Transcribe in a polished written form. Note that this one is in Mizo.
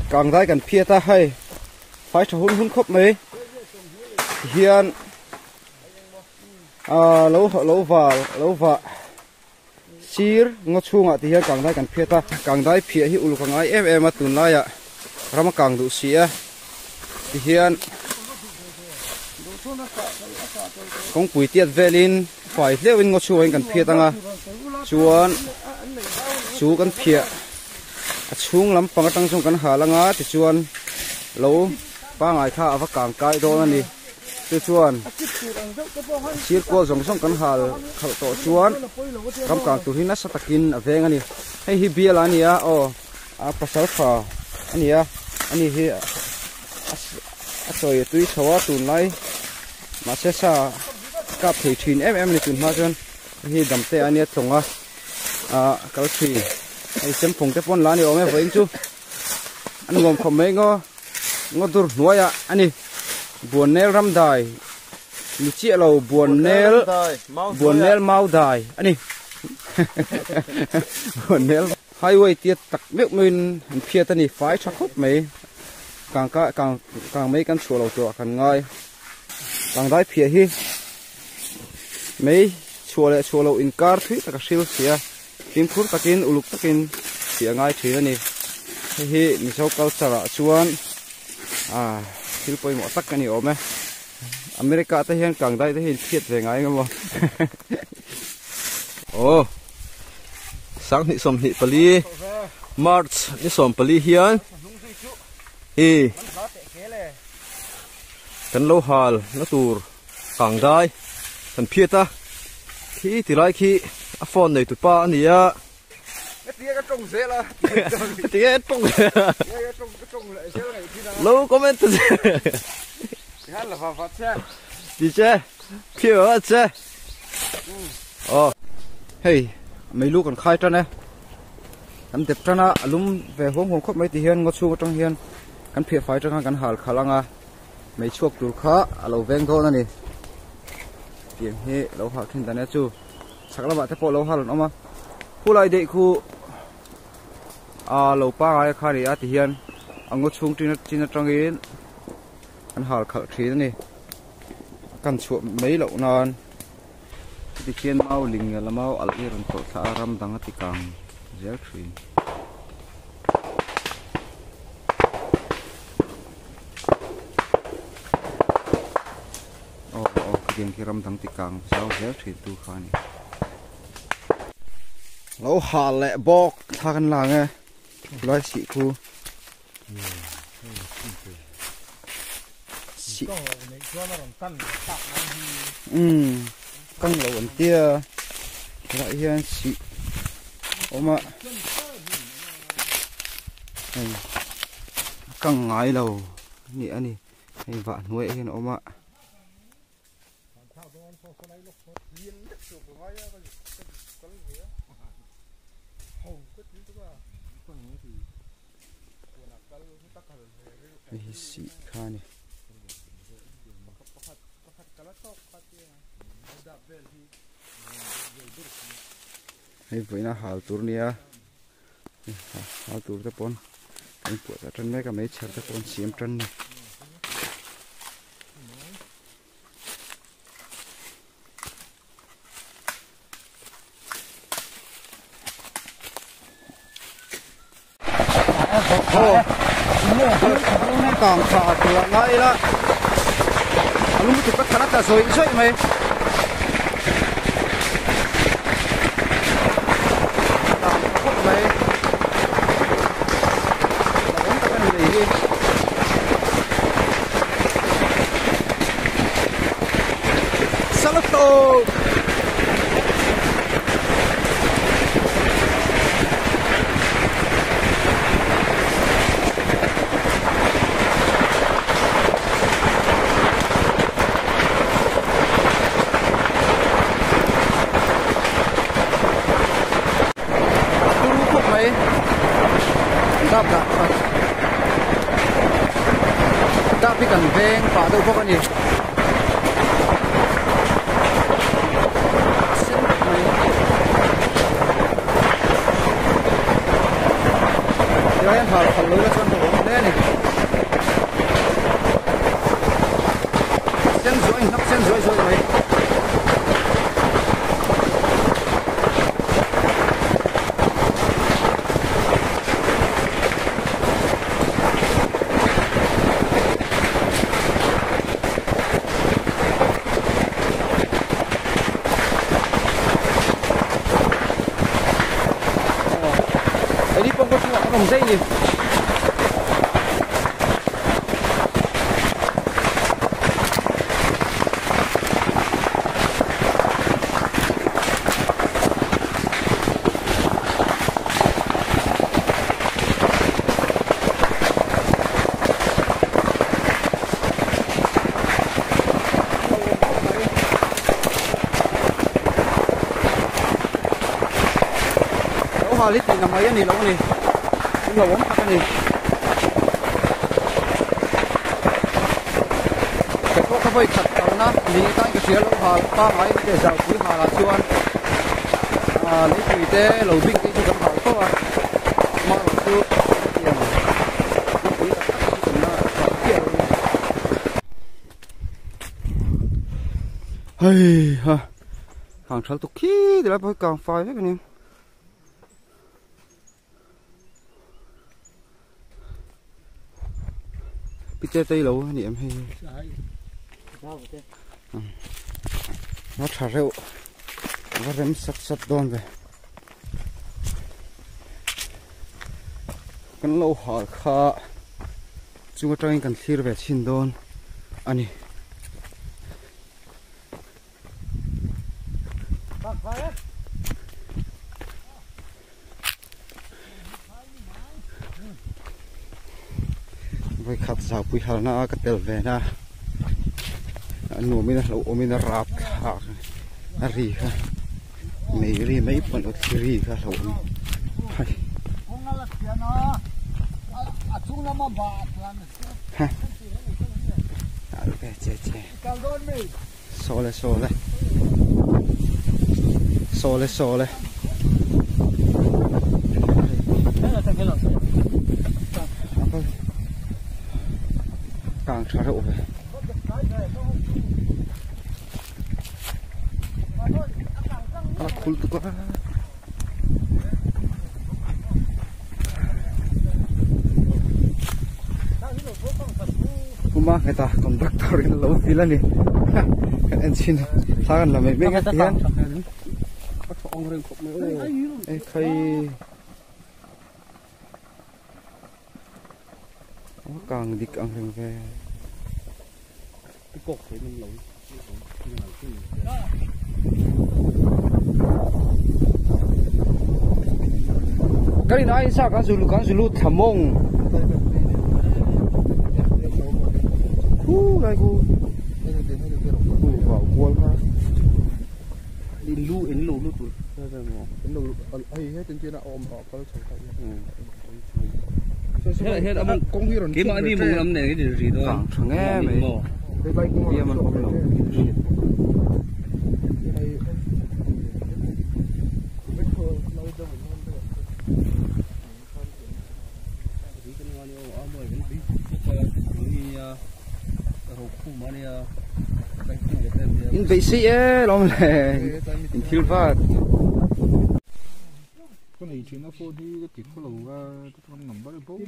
Kangdai kan phiat a hei fai tha hun hun khawp mai tihian ah lo lo val lo vah sir ngaw chhungah tihian kangdai kan phiat a kangdai phiah hi uluk a ngai em em a tunlaiah ram a kang duh si a tihian kawngpui tiat velin fai hleuhin ngaw chhungah hian kan phiat ang a chuan chu kan phiah a chhung lampang atang chuan kan hal anga tichuan lo pangai kha a va kang kai dawn a ni chu chuan sir kual zawng zawng kan hal khalh tawh chuan ram kang tur hi nasa takin a veng a ni hei hi bial a ni a aw a pasal tha a ni a ani hi a sawi a tui chho a tunlai mahse sa kap thei thin em em a ni tun hma chuan hei hi damte a nia tlawng a. ah kal thin hei semphung te pawn la ni awm e vawiin chu an nuam khawp mai ngaw ngaw dur hnuaiah a ni buannel ram dai ni chiah lo buannel buannel mau dai a ni buannel highway tia tak meuh meuhin an phiat a ni fai tha khawp mai kang ka kang kang mai kan chhuah lo turah kan ngai kangdai phiah hi. Mei chhuah leh chhuah loh inkar thui tak a hril si a, fimkhur takin uluk takin tih a ngai thin a ni. Hei hi Mizo culture ah chuan ah thil pawimawh tak a ni awm e. America te hian kangdai te hi in phiat ve ngai emaw. Aw 2024 March ni 14 hian i kan lo hal na tur Kang dai kan phiat a, khi ti lai khi a phone nei tupa a ni a. Hetiang ka tawng zel a. Hetiang ka tawng zel a. Ka tawng zel ngaih thin a. Lo comment ta che. Tihan la va va che. Ti che. Khi va va che. Aw. Hei meilu kan khai tan e. Kan dep tan a, a lum ve huam huam khawp mai ti hian ngaw chhung atang hian kan phiah fai atang khan kan hal khalh ang a. Mei chhuak tur kha a lo veng dawn a ni. Tiang hi lo hal thin dan e chu chhak lamah te pawh lo hal an awm a. Khulai daih khu a lo pangai kha a ni a ti hian a ngaw chhung chin chin atangin an hal khalh thin a ni. A kan chhuah mai loh nan heti khian mau ling leh mau alh hi a rawn tawlh thla a ram dang a ti kang zel thin. Aw aw khatiang khi ram dang ti kang zau zel thin tu kha a ni. Lo hal leh bawk thla kan la ang e khulai sih khu sih umm kang lo an tia helaiah hian sih a awm a hei a kang ngai lo a ni a ni hei vah hnuaiah hian a awm a. Hei hi sih kha a ni. Hei vawiin a hal tur nia hal tur te pawn kan puah chah tan mek a meichher te pawh an siam tan a ni. Kang tha tur a ngai ila a lung tuk a than a tla zawih zawih mai. Kang tha khawp mai. Hlauhawm tak a ni lei hi. Salato! Turu khawp mai dap dah kha dap hi kan veng pah deuh bawk a ni sen vek mai tilai hian hal phal lo ila chuan hlauhawm hle a ni. daih ni. Lo hal hi tih na mai a ni lo a ni, lo awm tak a ni. Ka pawh ka vawi khat kalna ni tan ka hria lo hal pangai te zaupui halah chuan leipui te lo bing te chu kan hal fo a, amaherawh chu hetiang lungpui tak tak hi kan la hal chiah lo a ni. Hei ha kang thal tuk khi tilai pawh hi kang fai vek a ni. Pite tei lo a ni em hei va tha reuh va rem sat sat dawn ve kan lo hal kha chung atangin kan thlir ve chhin dawn a ni. Vawikhat zaupui harna a ka tel ve na a nuamin a hlauhawmin a rap thlak a ri kha mei ri mai pawn aw thli ri kha hlauhawm hai ha che che sawle sawle sawle sawle càng tha reuh ve a khul tuk a kuma heta conductor in lo vil a ni kan en chhin thla kan la mai mai nga ti hian a thaw ang reng khawp mai aw ei khai kang dik ang reng ve cái này sao cái dù thầm mông khu đây khu vào cuốn ha in lu lu tụi hết ông cái mà đi mùng năm này cái gì đó thằng nghe mày bia mà không lẩu in vệ sĩ ấy lom lè in thiếu vặt con này chuyện nó phô đi cái thịt có lẩu cái con nằm bắt bố